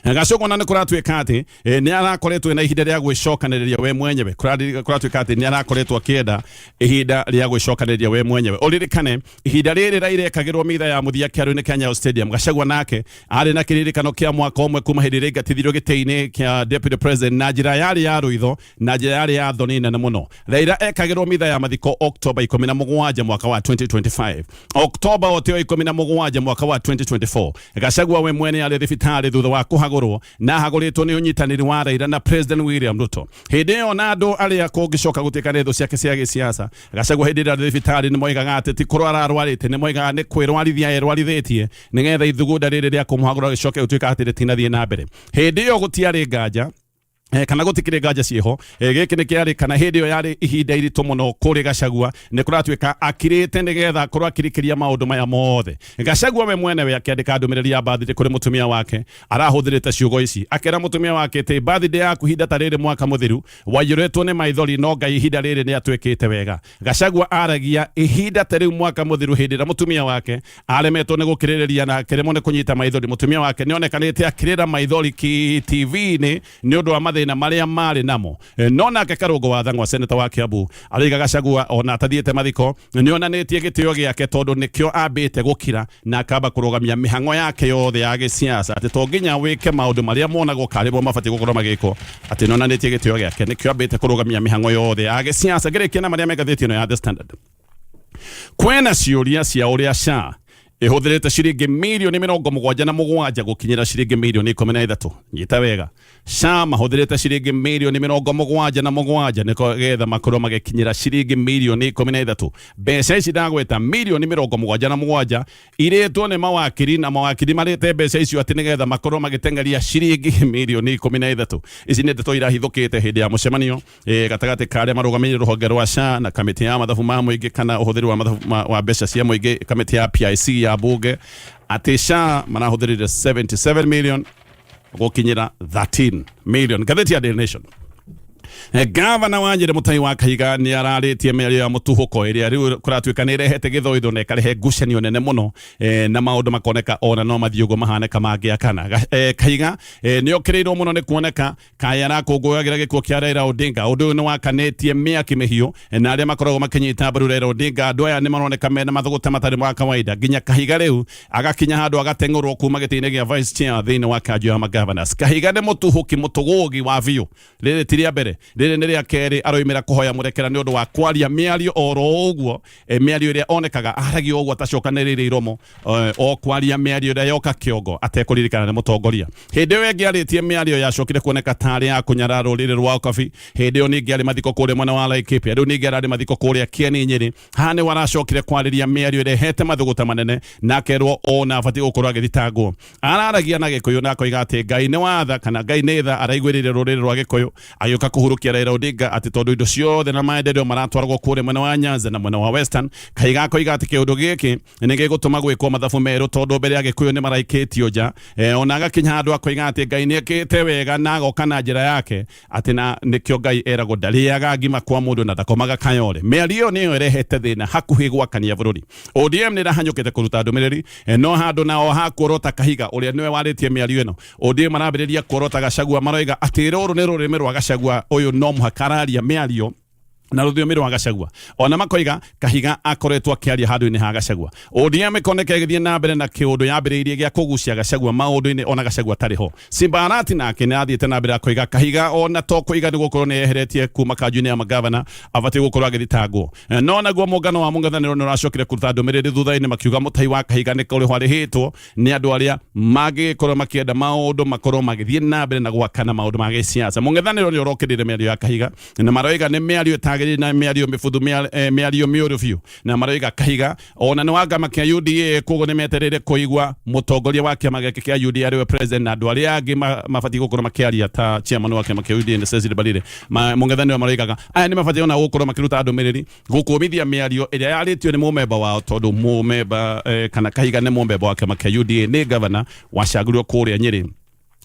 Gachagua na nĩ kũratuĩka atĩ nĩ arakoretwo na ihinda rĩa gwĩcokanĩrĩria we mwenyewe. Kũratuĩka atĩ nĩ arakoretwo akĩenda ihinda rĩa gwĩcokanĩrĩria we mwenyewe. Ũririkane ihinda rĩrĩ Raila ekagĩrwo mitha ya mũthia kĩharo-inĩ kĩa Nyayo Stadium, Gachagua nake arĩ na kĩririkano kĩa mwaka ũmwe kuma hĩndĩ ĩrĩa aingatithirio gĩtĩ-inĩ kĩa deputy president na njĩra yarĩ ya rũitho na njĩra yarĩ ya thoni nene mũno. Raila ekagĩrwo mitha ya mathiko Oktoba 17 mwaka wa 2025. Oktoba o tĩo 17 mwaka wa 2024, Gachagua we mwene arĩ thibitarĩ thutha wa kũhagũrwo na ahagũrĩtwo nĩ ũnyitanĩri wa Raila na President William Ruto. Hĩndĩ ĩyo na andũ arĩa kũngĩcoka gũtuĩka nĩ thũ ciake cia gĩsiasa, Gachagua hĩndĩ ĩrĩa arĩ thibitarĩ nĩ moigaga atĩ ti kũrwara arwarĩte, nĩ moigaga nĩ kwĩrwarithia erwarithĩtie nĩgetha ithugunda rĩrĩ rĩa kũmũhagũra rĩcoke gũtuĩka atĩ rĩtinathiĩ na mbere. Hĩndĩ ĩyo gũtiarĩ nganja. Kana gũtikĩrĩ nganja ciĩho. Gĩkĩ nĩ kĩarĩ kana hĩndĩ ĩyo yarĩ ihinda iritũ mũno kũrĩ Gachagua. Nĩ kũratuĩka akirĩte nĩgetha akorwo akirikĩria maũndũ maya mothe. Gachagua we mwenewe akĩandĩka ndũmĩrĩri ya birthday kũrĩ mũtumia wake arahũthĩrĩte ciugo ici, akĩra mũtumia wake atĩ birthday yaku ihinda ta rĩrĩ mwaka mũthiru waiyũrĩtwo nĩ maithori, no Ngai ihinda rĩrĩ nĩ atwĩkĩte wega. Gachagua aragia ihinda ta rĩu mwaka mũthiru hĩndĩ ĩrĩa mũtumia wake aremetwo nĩ gũkirĩrĩria na akĩremwo nĩ kũnyita maithori. Mũtumia wake nĩ onekanĩte akĩrĩra maithori TV-inĩ nĩ ũndũ wa mathĩna marĩa marĩ namo. No nake Karũngũ wa Thang'wa, seneta wa Kiambu, araiga Gachagua ona atathiĩte mathiko nĩ onanĩtie gĩtĩo gĩake tondũ nĩkĩo ambĩte gũkira na akamba kũrũgamia mĩhang'o yake yothe ya gĩsiasa, atĩ to nginya wĩke maũndũ marĩa monagwo karĩ mo mabatiĩ gũkorwo magĩkwo, atĩ nĩ onanĩtie gĩtĩo gĩake nĩkĩo ambĩte kũrũgamia mĩhang'o yothe ya gĩsiasa. Ngĩrĩkia na marĩa me ngathĩti ĩno ya The Standard, kwĩna ciũria cia ũrĩa SHA ĩhũthĩrĩte ciringi mirioni 77 gũkinyĩra ciringi mirioni 13. Nyita wega, SHA mahũthĩrĩte ciringi mirioni 77 nĩgetha makorwo magĩkinyĩra ciringi mirioni 13. Mbeca ici ndagweta mirioni 77 irĩtwo nĩ mawakiri, na mawakiri marĩte mbeca icio atĩ nĩgetha makorwo magĩteng'eria ciringi mirioni 13. Ici nĩ ndeto irahithũkĩte hĩndĩ ya mũcemanio gatagatĩ ka arĩa marũgamĩrĩire rũhonge rwa SHA na kamĩtĩ ya mathabu ma mũingĩ kana ũhũthĩri wa mathabu wa mbeca cia mũingĩ, kamĩtĩ ya PIC ya bunge, atĩ SHA marahũthĩrire 77 million gũkinyĩra 13 million. Ngathĩti ya Daily Nation, Gavana wa Nyĩrĩ Mũtai wa Kahiga nĩ ararĩtie mĩario ya mũtuhũko ĩrĩa rĩu kũratuĩka nĩ ĩrehete gĩthoitho na ĩkarehe ngucanio nene mũno, na maũndũ makoneka ona no mathiĩ ũguo mahaneka mangĩakana. Kahiga nĩ okĩrĩirwo mũno nĩ kuoneka kaĩ arakũngũyagĩra gĩkuũ kĩa Raila Odinga. Ũndũ ũyũ nĩ wakanĩtie mĩaki mĩhiũ na arĩa makoragwo makĩnyita mbaru Raila Odinga. Andũ aya nĩ maroneka mena mathũgũta matarĩ ma kawaida, nginya Kahiga rĩu agakinya handũ agateng'ũrwo kuma gĩtĩ-inĩ gĩa vice chair thĩinĩ wa kanjũ ya magovernors. Kahiga nĩ mũtuhũki mũtũgũgi wa biũ. Rĩrĩ ti rĩa mbere, rĩrĩ nĩ rĩa kerĩ aroimĩra kũhoya mũrekera nĩ ũndũ wa kwaria mĩario oro ũguo, mĩario ĩrĩa onekaga aragia ũguo atacokanĩrĩire iromo, o kwaria mĩario ĩrĩa yoka kĩongo atekũririkana nĩ mũtongoria. Hĩndĩ ĩyo ĩngĩ arĩtie mĩario yacokire kuoneka tarĩ ya kũnyarara rũrĩrĩ rwa Ũkabi. Hĩndĩ ĩyo ningĩ arĩ mathiko kũrĩa mwena wa Laikipia, rĩu ningĩ ararĩ mathiko kũrĩa Kieni Nyĩrĩ. Haha nĩho aracokire kwarĩria mĩario ĩrĩa ĩhete mathũgũta manene na akerwo ona abatiĩ gũkorwo agĩthitangwo. Araragia na Gĩkũyũ na akoiga atĩ Ngai nĩ watha kana Ngai nĩ tha araiguĩrĩire rũrĩrĩ rwa Gĩkũyũ, agĩũka kũhurũkia Raila Odinga atĩ tondũ indo ciothe na maendeleo maratwaragwo kũrĩa mwena wa Nyanza na mwena wa Western. Kahiga akoiga atĩ kĩũndũ gĩkĩ nĩ gĩgũtũma gwĩkwo mathabu merũ tondũ mbere ya Gĩkũyũ nĩ maraikĩtio nja. Ona agakinya handũ akoiga atĩ Ngai nĩ ekĩte wega na agoka na njĩra yake, atĩ na nĩkĩo Ngai eragwo ndarĩaga ngima kwa mũndũ na ndakomaga kayore. Mĩario ĩyo nĩyo ĩrehete thĩna hakuhĩ gwakania bũrũri. ODM nĩ ĩrahanyũkĩte kũruta ndũmĩrĩri, no handũ nao ha kuorota Kahiga ũrĩa nĩwe warĩtie mĩario ĩno, ODM marambĩrĩria kuorota Gachagua, maroiga atĩ rũrũ nĩ rũrĩmĩ rwa Gachagua, ũyũ no mũhaka araria mĩario na rũthiomi rwa Gachagua. Ona makoiga Kahiga akoretwo akĩaria handũ-inĩ ha Gachagua. ODM ĩkoneka ĩgĩthiĩ na mbere na kĩũndũ yambĩrĩirie gĩa kũgucia Gachagua maũndũ-inĩ ona Gachagua atarĩ ho. Simba Arati nake nĩ athiĩte na mbere akoiga Kahiga ona to kũiga nĩ gũkorwo nĩ eheretie kuma kanju-inĩ ya magavana, abatiĩ gũkorwo agĩthitangwo. No naguo mũngano wa mũng'ethanĩro nĩ ũracokire kũruta ndũmĩrĩri thutha-inĩ makiuga Mũtai wa Kahiga nĩ kũrĩhwo arĩhĩtwo nĩ andũ arĩa mangĩgĩkorwo makĩenda maũndũ makorwo magĩthiĩ na mbere na gwakana maũndũ ma gĩsiasa. Mũng'ethanĩro nĩ ũrokĩrĩire mĩario ya Kahiga na maroiga nĩ mĩario ĩtagĩrĩire na mĩario mĩbuthu, mĩario mĩũru biũ, na maroiga Kahiga ona nĩ wa kĩama kĩa UDA, koguo nĩ metereire kũigua mũtongoria wa kĩama gĩake kĩa UDA arĩwe president na andũ arĩa angĩ mabatiĩ gũkorwo makĩaria ta chairman wa kĩama kĩa UDA nĩ Cecily Mbarire. Mũng'ethanĩro maroigaga aya nĩ mabatiĩ ona gũkorwo makĩruta ndũmĩrĩri gũkũmithia mĩario ĩrĩa yarĩtio nĩ mũmemba wao, tondũ mũmemba kana Kahiga nĩ mũmemba wa kĩama kĩa UDA, nĩ gavana wacagũrirwo kũrĩa Nyĩrĩ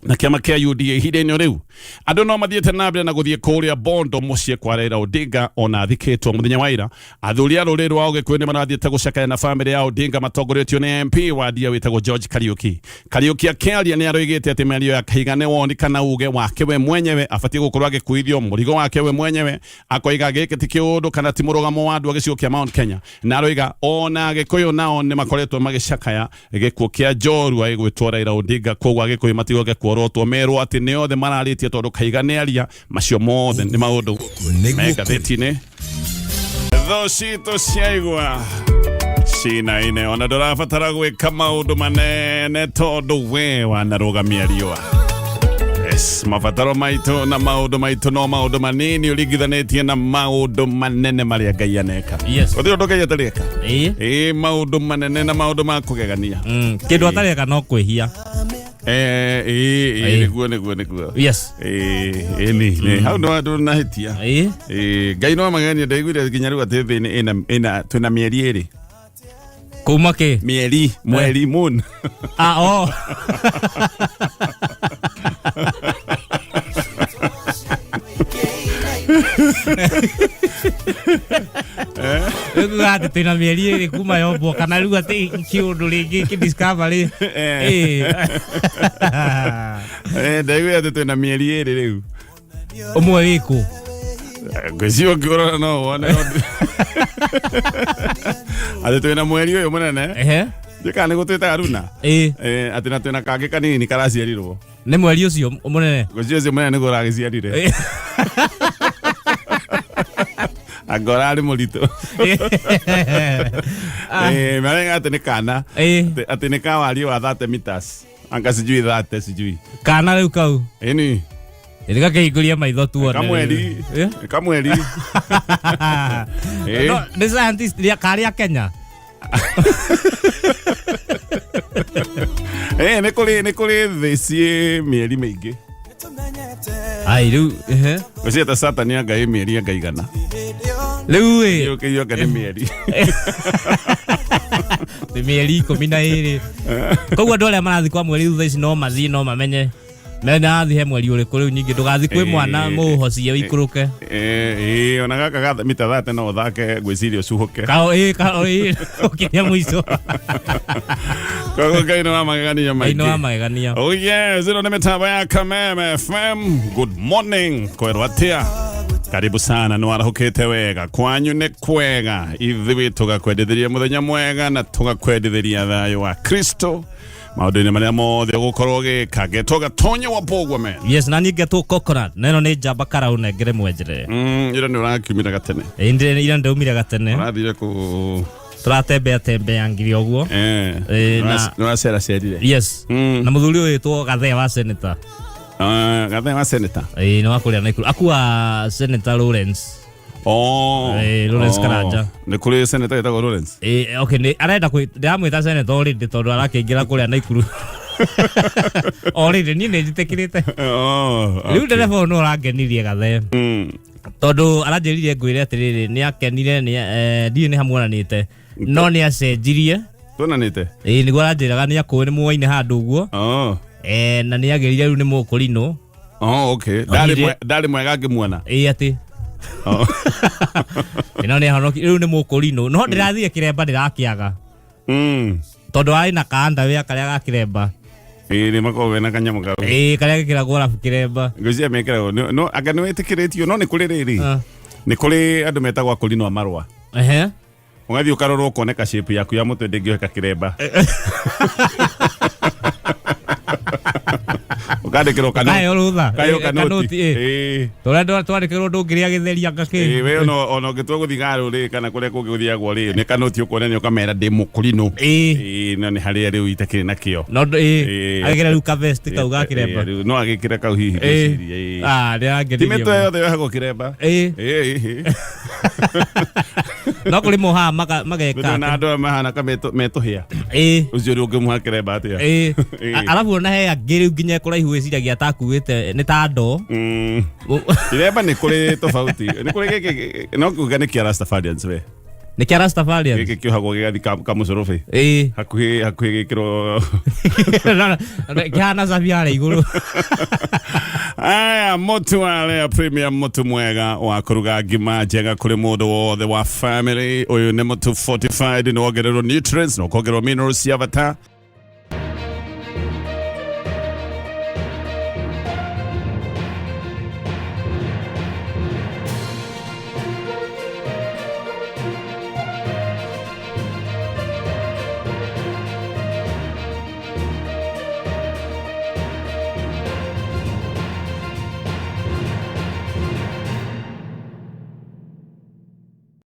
na kĩama kĩa UDA. Ihinda-inĩ rĩu andũ no mathiĩte na mbere na gũthiĩ kũrĩa Bondo mũciĩ kwa Raila Odinga ona athikĩtwo mũthenya wa ira. Athuri a rũrĩrĩ rwa Ũgĩkũyũ nĩ marathiĩte gũcakaya na bamĩrĩ ya Odinga matongoretio nĩ MP wa Ndia wĩtagwo George Kariuki. Kariuki akĩaria nĩ aroigĩte atĩ mĩario ya Kahiga nĩ woni kana uge wake we mwenyewe, abatiĩ gũkorwo agĩkuithio mũrigo wake we mwenyewe. Akoiga gĩkĩ ti kĩũndũ kana ti mũrũgamo wa andũ a gĩcigo kĩa Mount Kenya, na aroiga ona Agĩkũyũ nao nĩ makoretwo magĩcakaya gĩkuũ kĩa njorua ĩgwĩtwo Raila Odinga, koguo Agĩkũyũ matigoke kuorotwo merwo atĩ nĩ othe mararĩtie tondũ Kahiga nĩ aria. Macio mothe nĩ maũndũ me ngathĩti-inĩ. Thũ citũ ciaigua cinaine, ona ndũrabatara gwĩka maũndũ manene tondũ we wanarũgamia riũa. Yes, mabataro maitũ na maũndũ maitũ no maũndũ manini ũringithanĩtie na maũndũ manene marĩa Ngai aneka. Gũtirĩ ũndũ Ngai atarĩ eka. Ĩĩ maũndũ manene na maũndũ ma kũgegania. Kĩndũ atareka no kwĩhia. Eh, ĩĩ, ĩĩ, Ĩĩ. nĩguo nĩguo nĩguo. Yes. Ĩĩ, ĩni nĩ hau no ndũnahĩtia. Ĩĩ. Ĩĩ, Ngai no magegania, ndaiguire nginya rĩu atĩ thĩ ĩna twĩna mĩeri ĩrĩ. Kuma kĩ? Mĩeri, mweri, moon. Ah, oh. Rĩu atĩ twĩna mĩeri ĩrĩ kuma yombwo kana rĩu atĩ kĩũndũ rĩngĩ kĩ discovery. Eh. Ĩĩ. Eh, ndaiguire atĩ twĩna mĩeri ĩrĩ rĩu. Ũmwe wĩkũ? Ngwĩciria ũngĩũrora no wone atĩ twĩna mweri ũyũ mũnene. Ehe. Ndiũĩ kana nĩguo twĩtaga runa. Ĩĩ. Eh, atĩ na twĩna kangĩ kanini karaciarirwo. Nĩ mweri ũcio mũnene. Ngwĩciria ũcio mũnene nĩguo ũragĩciarire. Ĩĩ. Anga ũrarĩ mũritũ. Eh, marauga atĩ nĩ kana. Ĩĩ. Atĩ nĩ ka wariĩ wa 30 meters. Anga sijui 30 sijui. Kana rĩu kau. Ĩni. Nĩgakĩhingũria maitho tuone. Kamweri. Ĩĩ. Kamweri. Ĩĩ. No, nĩ scientist rĩa karĩa Kenya. Eh, nĩ kũrĩ thĩ ciĩ mĩeri mĩingĩ. Ai rĩu ehe. Ngwĩciria ta Saturn anga ĩ mĩeri anga igana. Rĩu ĩ Yũkĩirio anga nĩ mĩeri. Nĩ mĩeri 12. Koguo andũ arĩa marathiĩ kwa mweri thutha ici no mathiĩ no mamenye mena athiĩ he mweri ũrĩkũ. Rĩu nyingĩ ndũgathiĩ kwĩ mwana mũũhocie ũikũrũke. Eh, ĩĩ, ona gaka ga mita 30 no ũthake, ngwĩciria ũcuhũke. Kao ĩ, kao ĩ, ũkinya mũico. Koguo Ngai nĩ wa magegania Ngai nĩ wa maingĩ. magegania. Oh yes, ĩno nĩ mĩtambo ya Kameme FM. Good morning. Kwerwo atĩa? Karibu sana, nĩ warahũkĩte wega. Kwanyu nĩ kwega. Ithuĩ tũgakwendithĩria mũthenya mwega na tũgakwendithĩria thayũ wa Kristo maũndũ-inĩ marĩa mothe ũgũkorwo ũgĩka. Ngetwo Gatonya wa Mbũgua man. Yes, na niĩ ngetwo Coconut, na ĩno nĩ njamba karau nengere mwenjere. Ira nĩ ũrakiumire gatene. Ĩ, ira ndaumire gatene. Ũrathire kũ? Tũratembea tembea ngiri ũguo. Eh, Eh, nĩ ũraceracerire. Yes. Na mũthuri ũyũ wĩtwo Gathea wa senator. Ah, Gathea wa senator. Ĩ, nĩ wa kũrĩa Naikuru akua Senator Lawrence. Oh. Eh, Lawrence Oh. Karanja. Nĩ kũrĩ senator wĩtagwo Lawrence. Ĩ, okay, nĩ arenda ndĩramwĩta senator already tondũ arakĩingĩra kũrĩa Naikuru already, niĩ nĩ njĩtĩkĩrĩte. Oh, Rĩu ndereba ũyũ nĩ ũrangenirie Gathee tondũ aranjĩrire ngwĩre atĩrĩrĩ, nĩ akenire nĩ ndiũĩ nĩ hamuonanĩte no nĩ acenjirie. Tuonanĩte? Ĩ, nĩguo aranjĩraga nĩ akũĩ nĩ muoine handũ ũguo. Oh. Na nĩ agĩrire rĩu nĩ mũkũrinũ. Oh, okay. Ndarĩ mwega ngĩmuona. Ĩ, atĩ Oh. ĩno nĩ ahonoki rĩu nĩ mũkũrinũ, no ndĩrathiĩ kĩremba ndĩrakĩaga tondũ arĩ na kaanda wĩa karĩa ga kĩremba. Ĩĩ, nĩ makoragwo mena kanyamũ kau. Ĩ, karĩa gekĩragwo arabu kĩremba. Ngwĩciria mekĩragwo. No anga nĩ wĩtĩkĩrĩtio, no nĩ kũrĩ rĩrĩ. Ah. Nĩ kũrĩ andũ metagwo akũrinũ a marũa. Ũgathiĩ ũkarorwo ũkoneka shape yaku ya mũtwe ndĩngĩoheka kĩremba. Ũkandĩkĩrwo kanoti. Kayo rũtha. Kayo Ĩ, kanoti. kanoti, ĩ. Ĩĩ. Tũrĩa twandĩkĩrwo ndũngĩrĩa gĩtheri anga Ĩĩ, kĩ. we ona ũngĩtua gũthiĩ garũ rĩ kana kũrĩa kũngĩ gũthiagwo rĩ, nĩ kanoti ũkuonania ũkamera ndĩ mũkũrinũ. Ĩ. Ĩĩ, no nĩ harĩa rĩu itakĩrĩ nakĩo. No ĩ. Ĩ. Agĩkĩra rĩu ka vest kau ga kĩremba. Ĩĩ, rĩu no agĩkĩre kau hihi Ĩ. ngwĩciria, ĩĩ. Ah, Ti nĩarangenirie mĩtwe mũno. yothe yohagwo kĩremba. Ĩ. Ĩĩ, ĩĩ. No kũrĩ mohaga mageka. Nĩ na andũ aya mahana ka metũhĩa. Ĩ. Ũcio rĩu ũngĩmũha kĩremba atĩa? Ĩ. Ĩ. Arabu ona he angĩ rĩu nginya kũraihu wĩciragia takuĩte nĩ ta ndoo. Kĩremba nĩ kũrĩ tofauti. Nĩ kũrĩ gĩkĩ no kuga nĩ kĩa Rastafarians we. Nĩ kĩa Rastafarians. Gĩkĩ kĩohagwo gĩgathi kamũcũrũbĩ. Ĩ. Hakuhĩ hakuhĩ gĩkĩrwo. Kĩhana cabi harĩa igũrũ. Aya, mũtu wa Lea Premium, mũtu mwega wa kũruga ngima njega kũrĩ mũndũ wothe wa family. Ũyũ nĩ mũtu fortified, nĩ wongererwo nutrients na ũkongererwo minerals cia bata.